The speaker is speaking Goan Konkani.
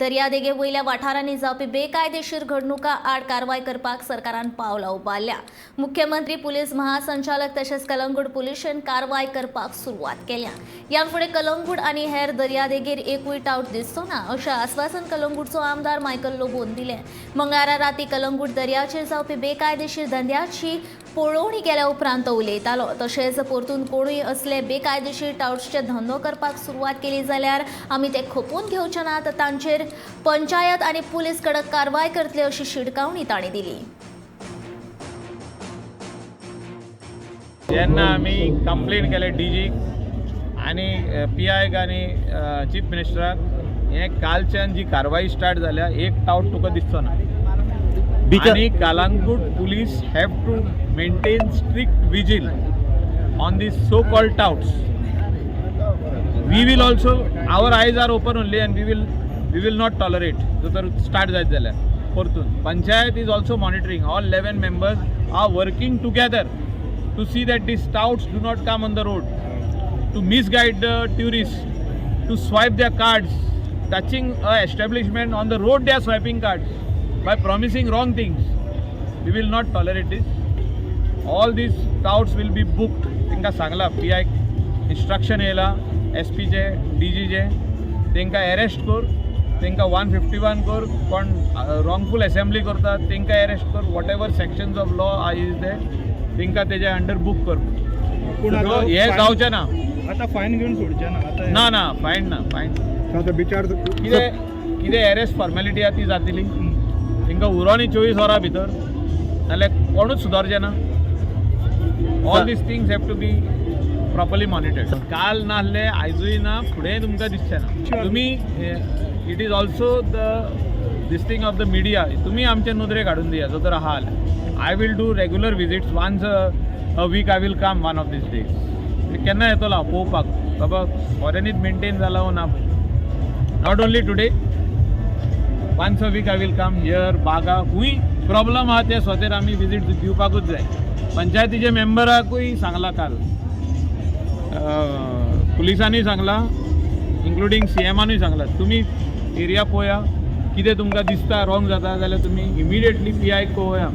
दर्यादेगे वयल्या वाठारांनी जावपी बेकायदेशीर घडणुकां आड कारवाय करपाक सरकारान पावलां उबारल्या. मुख्यमंत्री, पुलीस महासंचालक तशेंच कलंगूट पुलिशेन कारवाय करपाक सुरवात केल्या. ह्यान फुडें कलंगूट आनी हेर दर्यादेगेर एकूय टावट दिसचो ना, अशें आस्वासन कलंगूटचो आमदार मायकल लोबोन दिलें. मंगळारा राती कलंगूट दर्याचेर जावपी बेकायदेशीर धंद्याची पळोवणी केल्या उपरांत तो उलयतालो. तशेंच परतून कोणूय असले बेकायदेशीर टावट्सचे धंदो करपाक सुरवात केली जाल्यार आमी ते खपोवन घेवचे नात, तांचेर पंचायत आनी पुलीस कडक कारवाय करतले, अशी शिटकावणी तांणी दिली. जेन्ना आमी कंप्लेन केले डीजीक आनी पीआयक आनी चीफ मिनिस्टराक, हें कालच्यान जी कारवाई स्टार्ट जाल्या, एक टावट तुका दिसचो ना. आनी Calangute Police have to maintain strict vigil on this so called touts. We will also, our eyes are open only and we will not tolerate. जो तर स्टार्ट जायत जाल्यार परतून, panchayat is also monitoring. All 11 members are working together to see that these touts do not come on the road to misguide the tourists, to swipe their cards, touching a establishment on the road, they are swiping cards by promising wrong things. We will not tolerate this. All these touts will be booked. तांकां सांगला, पीआय इन्स्ट्रक्शन येयला, एसपीचे, डीजीचे, तांकां अरेस्ट कर, तांकां 151 कर, कोण रॉंगफूल असेंब्ली करता तांकां अरेस्ट कर. Whatever sections of law is there, तांकां तेजे अंडर बूक कर. पूण सो हे जावचें ना. आतां फायन घेवन सोडचे ना आतां. ना ना, फायन ना, फायन. आतां बिचार कितें कितें अरेस्ट फॉर्मेलिटी आहा ती जातली. तांकां उरोनी 24 वरां भितर, नाल्यार कोणूच सुदारचे ना. All these things have to be properly monitored. काल नासले, आयजूय ना, फुडें तुमकां दिसचें ना. तुमी, it is also the this thing of the media, तुमी आमचे नदरेक हाडून दिया जो तर आहा जाल्यार. I will do regular visits. Once a week I will come one of these days. केन्ना येतलो हांव पळोवपाक, बाबा खऱ्यांनीच मेंटेन जाला वो ना. Not only today, once a week I will come here. Baga खूंय प्रॉब्लम आहा ते सोतेर आमी विजीट दिवपाकूच जाय. पंचायतीचे मेंबराकूय सांगलां काल, पुलिसांनी सांगलां, इन्क्लुडींग सीएमानूय सांगलां, तुमी एरिया पळया, कितें तुमकां दिसता रॉंग जाता जाल्यार तुमी इमिडिएटली पीआयक कळोवया.